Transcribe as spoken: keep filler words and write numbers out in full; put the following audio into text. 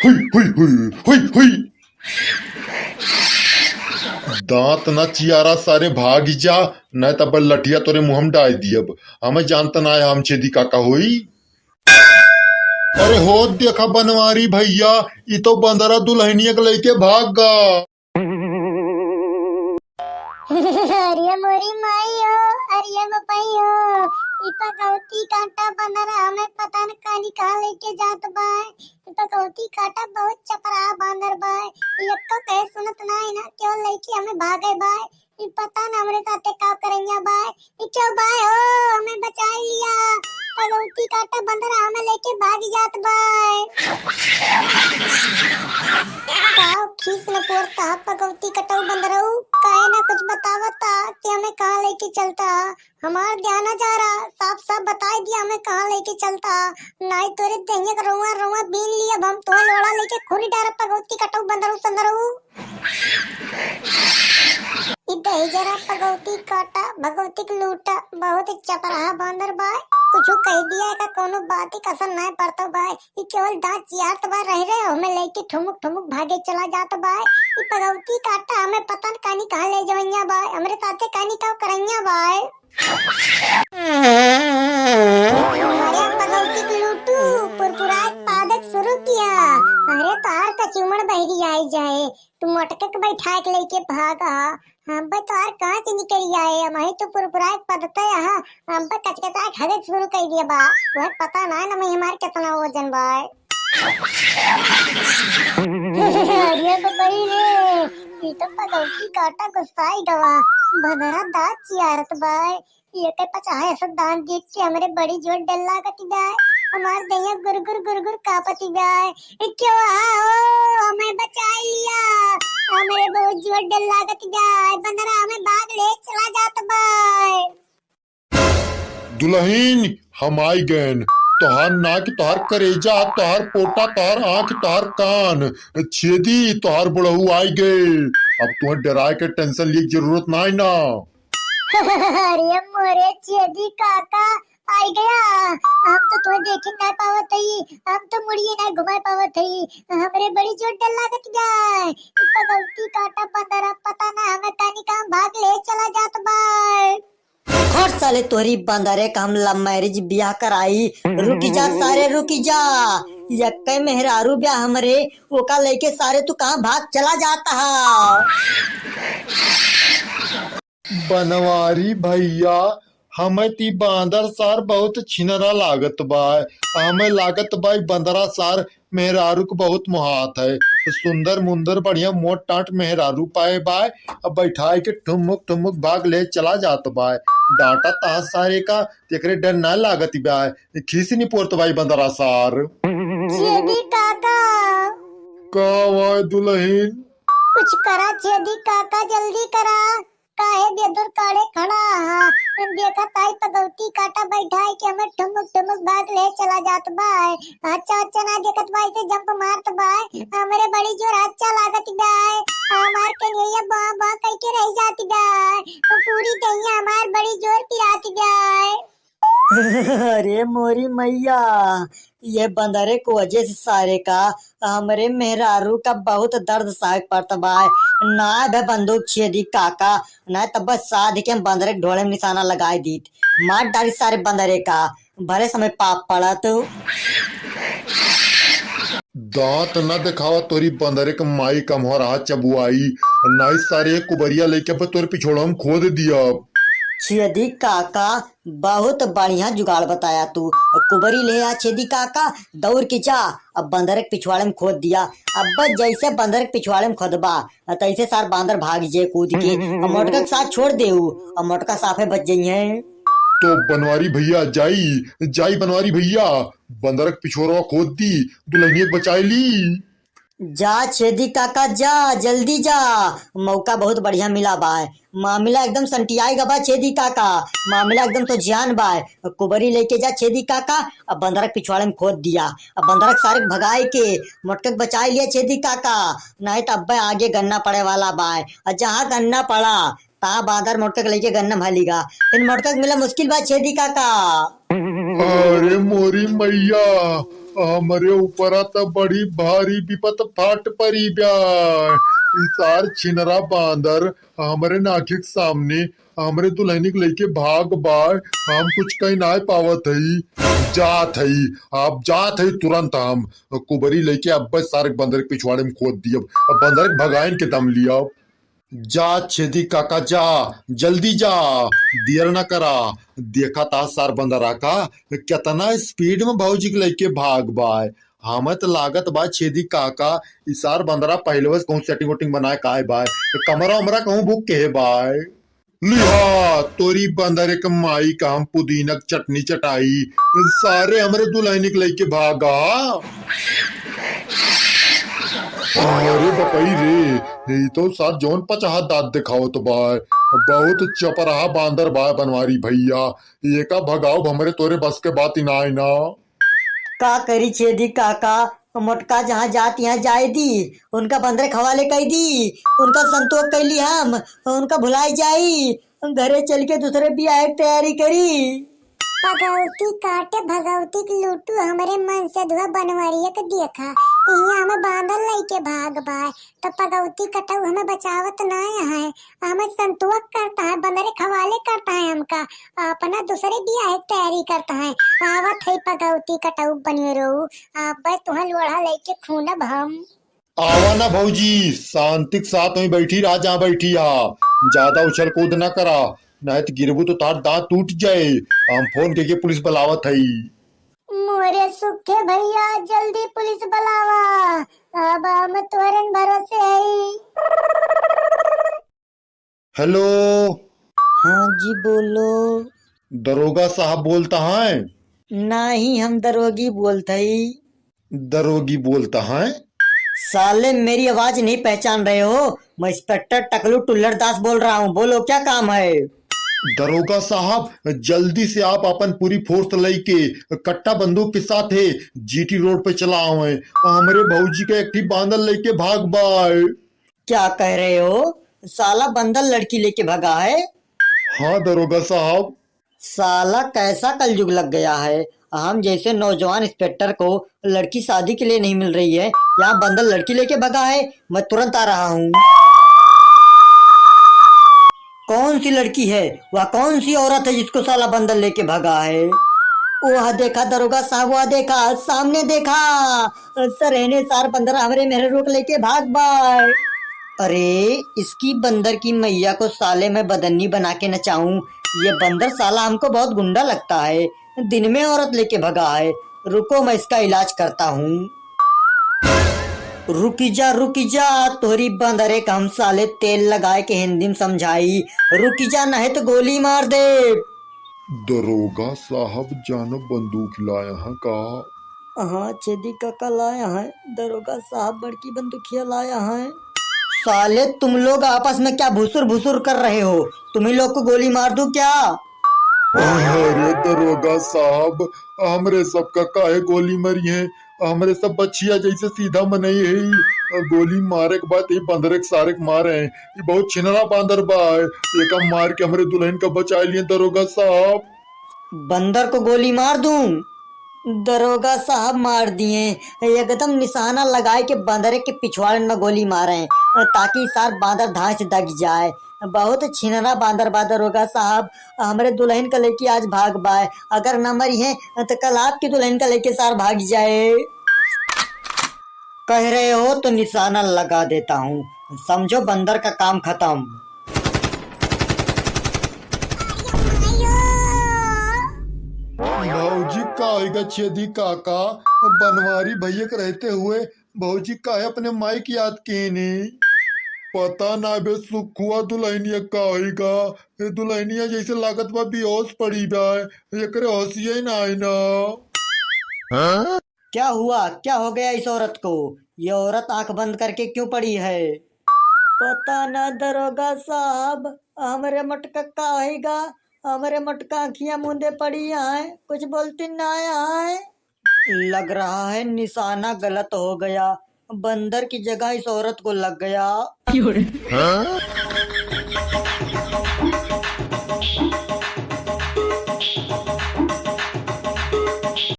हुई, हुई, हुई, हुई, हुई। दांत न चियारा सारे, भाग जा, नहीं तब लठिया तोरे मुंह में डाल दियब। हमें जानता ना है हम छेदी काका होई। अरे हो देखा बनवारी भैया, ई तो बंदरा दुल्हनिया के लेके भाग गा। अरे मोरी माई हो, अरे बपई हो, ई पगौती काटा बंदरा हमें पता न कानी कहाँ लेके जात बा। ई पगौती काटा बहुत चपराह बांदर बा, ई एक्को कहे सुनत नाही ना, केवल लेके हमें भागे बा। ई पता न हमरे साथे का करैया बा। ई क्यों बा हो, हमें बचाई लिया। पगौती काटा बंदरा हमें लेके भाग जात बा। काव खीस न पोरता पगौती कटऊ बंदरऊ, काहे ना कुछ बतावता कि हमें कहाँ लेके चलता। हमार ध्यान जा रहा, साफ साफ बताई दिया हमें कहाँ लेके चलता। नाई तोरे देहिया का रोआ रोआ बीन लिया, अब हम तोहे लोड़ा लेके खूनी डारब पगौती कटऊ बंदरऊ संदरऊ। ई दही जरा पगौती काटा, भगौती के लूटा, बहुत चपराह बांदर बाय। कुछो कह दिया का कोनो बात ही कसर नाय पड़तो बाय। ई केवल दांत चियारत बाय, रह रहे हमें लेके ठुमुक ठुमुक भागे चला जात बाय। ई पगौती काटा हमें पता न कानी कहाँ ले जवैया बाय, हमरे साथे कानी का करैया बाय। अरे पगौती के लूटू, पुरपुराए पादक शुरू किया। अरे तोहार कचुमड़ बहरी आई जाए, तू मोटके के बैठा के लेके भागा। हम बे तोहार कहाँ से निकल आए, हम ही तो पुरपुराए पदते यहाँ, हम बे कचकचा के हवे शुरू कर दिया बा। वह पता ना ना मैं हमार कितना वजन बा। अरे बबई रे, ये तो पगौती काटा गुस्साई गवा, बंदरा दांत चियारत बा। ये के पचाए ऐसा दांत देख के हमरे बड़ी जोर डर लागत बा। हमार दहिया गुरगुर गुरगुर कांपत बा। क्यों हो, हमें बचाई लिया। हमरे बहुत जोर डर लागत बा। बंदरा हमें भाग ले चला जात बा। दुलहिन, हम आई गएन। तोहार नाक, तोहार करेजा, तोहार पोटा, तोहार आँख, तोहार कान, छेदी, तोहार बुढ़ऊ आई गए। अब तुम्हें डराए के टेंशन लिए के जरूरत ना है ना। अरे मोरे छेदी काका, आई गया। हम तो तुम्हें देखे ना पावत हई, हम तो मुड़िए ना घुमा पावत हई। हमरे बड़ी जोर डर लागत बा। ई पगौती काटा बंदरा, पता ना हमें कानी काम भाग ले चला जात बा। हट साले, तोहरी बंदरे का हम love marriage ब्याह कराई। रुकी जा सारे, रुकी जा। यक्के मेहरारू ब्याह हमरे, ओका लेके सारे तू कहाँ भाग चला जाता है? बनवारी भैया, हमें ती बांदर सार बहुत छिनरा लागत बा। हमें लागत बा ई बंदरा सार मेहरारू के बहुत मोहात है। सुंदर मुंदर बढ़िया मोट टाट मेहरारू पाए बाय, अब बैठाए के ठुमुक ठुमुक भाग ले चला जात बाय। डांटा तहा सारे का, तेकरे डर ना लागत बाय। खीस निपोरत बाय बंदरा सार। छेदी काका। का वाय दुलहिन? कुछ करा छेदी काका, जल्दी करा। काहे बेदुर काढ़े खड़ा हा? हम देखत आई पगौती काटा बैठाए के हमें ठुमुक ठुमुक भाग ले चला जात बाय। अच्छा अच्छा ना देखत बाय से जंप मारत बाय। हमरे बड़ी जोर अच्छा लागत बाय। हमार कन्हैया बा बा कह के रह जात बाय। पूरी दहिया हमार बड़ी जोर पिरात बाय। अरे मोरी मैया, ये बंदरे के वजह से सारे का हमरे मेहरारू का बहुत दर्द सहे के पड़त बा। ना बे बंदूक छेदी काका, ना तब बस साध के हम बंदरे के ढोड़े में निशाना लगाए दीत। मार डाली सारे बंदरे का, भले समय पाप पड़त। दांत न देखावा तोरी बंदरे के माई, कमहर हाथ चबुआई, नाई सारे कुबरिया लेके अब तोरे पिछोड़ा हम खोद दिया। छेदी काका, बहुत बढ़िया जुगाड़ बताया तू। कुबरी ले आ छेदी काका, दौड़ के जा, अब बंदर के पिछवाड़े में खोद दिया। अब जैसे बंदर के पिछवाड़े में खोदबा, तैसे सार बांदर भाग जे कूद के, अब मोटका के साथ छोड़ देउ, अब मोटका साफे बच जइहे। तो बनवारी भैया जाई, जाई बनवारी भैया, बंदर के पिछोरवा खोद दी, दुल्हनिया के बचाई ली। जा छेदी काका जा, जल्दी जा, मौका बहुत बढ़िया मिला बाय। मामला एकदम संटियाई गा बा छेदी काका, मामला एकदम सोझियान बाय। कुबरी लेके जा छेदी काका, अब बंदरक पिछवाड़े में खोद दिया। अब बंदरक सारे के भगाए के मोटकक बचाए लिया छेदी काका, नहीं तो अब्बे आगे गन्ना पड़े वाला बाय। और जहाँ गन्ना पड़ा, ता बांदर मोटका के लेके गन्ना भालीगा, फिर मोटका के मिला मुश्किल बा छेदी काका। अरे मोरी मैया, हमरे ऊपरा त बड़ी भारी विपत फाट परी बा। ई सार छिनरा बांदर हमरे नाखिक सामने हमरे दुलहनिक लइके भाग बाय, हम कुछ कही नाय पावत हई। जात हई, अब जात हई तुरंत हम। कुबरी लइके अब्बे सारे बंदर के पिछवाड़े में खोद दियब। अब बंदर के भगाइन के दम लियब। जा छेदी काका जा, जल्दी जा, देर न करा। देखा ता सार बंदरा का केतना speed में भौजी के लइके भाग बाय। हमें त लागत बा छेदी काका, ई सार बंदरा पहिले से कहूँ setting वोटिंग बनाए काय बाय, कमरा उमरा कहूँ book के बाय। लिहा तोरी बंदर एक माई का हम पुदीना के चटनी चटाई, सारे हमरे दुलहनिक लइके भागा। अरे बपई रे, ई तो सार जौन पचहा दाँत देखावत बा, बहुत चपरहा बांदर बा बनवारी भइया, एका भगाव हमरे तोरे बस के बात ही नाय ना। का करी छेदी काका, मोटका जहाँ जात यहाँ जाए दी, उनका बंदर के हवाले कइ दी, उनका संतोष कइली हम, उनका भुलाइ जाई, घरे चल के दूसरे बियाह के तैयारी करी। पगौती काटे भगौती के लूटू, हमरे मन से धुआ बनवरिया के देखा, इहाँ हमें बांधल लइके भाग बाय, त पगौती कटऊ हमें बचावत नाय है, हमें संतोष करता है, बंदरे के हवाले करता है हमका, अपना दूसरे बियाह के तैयारी करता है। आवत है पगौती कटऊ बनिए रहू, अब तुहन लोढ़ा लइके खूनब हम। आवा ना भौजी, शांति के साथ वहीं बैठी रहा जहाँ बैठी हा, ज्यादा उछल कूद ना करा, नहीं तो गिरबू तो तार दांत टूट जाए। हम फोन करके पुलिस बुलावत हई। मोरे सुखे भइया, जल्दी पुलिस बुलावा, अब हम तोरन भरोसे हई। हेलो। हाँ जी, बोलो। दरोगा साहब बोलता है? नाही, हम दरोगी बोलत हई। दरोगी बोलता है? साले, मेरी आवाज नहीं पहचान रहे हो? मैं इंस्पेक्टर टकलू टुल्लर दास बोल रहा हूँ। बोलो, क्या काम है? दरोगा साहब, जल्दी से आप अपन पूरी फोर्स लेके कट्टा बंदूक के साथ है जीटी रोड पे चला आवे। हमरे भौजी के एक ठी बांदर लेके भाग बाय। क्या कह रहे हो? साला बंदर लड़की लेके भगा है? हाँ दरोगा साहब। साला कैसा कलयुग लग गया है, हम जैसे नौजवान इंस्पेक्टर को लड़की शादी के लिए नहीं मिल रही है, यहाँ बंदर लड़की लेके भगा है। मैं तुरंत आ रहा हूँ। कौन सी लड़की है, वह कौन सी औरत है जिसको साला बंदर लेके भगा है? वह देखा दरोगा साहब, वह देखा, सामने देखा। सर, एने सार बंदर हमरे मेहररुआ के लेके भाग बाय। अरे, इसकी बंदर की मैया को साले मैं बदन्नी बना के नचाऊं। ये बंदर साला हमको बहुत गुंडा लगता है, दिन में औरत लेके भगा है। रुको, मैं इसका इलाज करता हूँ। रुकी जा, रुकी जा, तोहरी बंदरे का हम साले तेल लगाए के हिंदी में समझाई। रुकी जा, नहीं तो गोली मार दे। दरोगा साहब, जानो बंदूक लाया है का? हाँ छेदी काका, लाया है। दरोगा साहब बड़की बंदूकिया लाया है। साले, तुम लोग आपस में क्या भुसुर भुसुर कर रहे हो? तुम्ही लोग को गोली मार दूं क्या? अरे दरोगा साहब, हमरे सबका काहे गोली मरी है? हमरे सब बछिया जैसे सीधा मनई है। गोली मारे के बाद ये बंदरे के सारे के मारे हैं। ये बहुत छिनरा बांदर बा, एका मार के हमरे दुलहिन का बचाइ लिए दरोगा साहब। बंदर को गोली मार दूं? दरोगा साहब मार दिए, एकदम निशाना लगाए के बंदरे के पिछवाड़न में गोली मारे, ताकि सार बांदर धांस दग जाए। बहुत छिनरा बांदर बा दरोगा साहब, हमरे दुलहिन का लेके आज भाग बाय, अगर न मरी है तो कल आपकी दुलहिन का लेके सार भाग जाए। कह रहे हो तो निशाना लगा देता हूँ, समझो बंदर का काम खत्म। भौजी काहे गा छेदी काका, बनवारी भैया के रहते हुए भौजी काहे अपने माई की याद कीनी? पता ना बे सुखुआ दुलहिनिया काहे गा, ए दुलहिनिया जैसे लागत बा बेहोश पड़ी बा, एकरे होशिये ना आई ना। क्या हुआ, क्या हो गया इस औरत को? ये औरत आंख बंद करके क्यों पड़ी है? पता ना दरोगा साहब, हमरे मटका का होइगा, हमरे मटका आँखियाँ मूंदे पड़ी है, कुछ बोलती ना है। लग रहा है निशाना गलत हो गया, बंदर की जगह इस औरत को लग गया। क्यों रे? हाँ?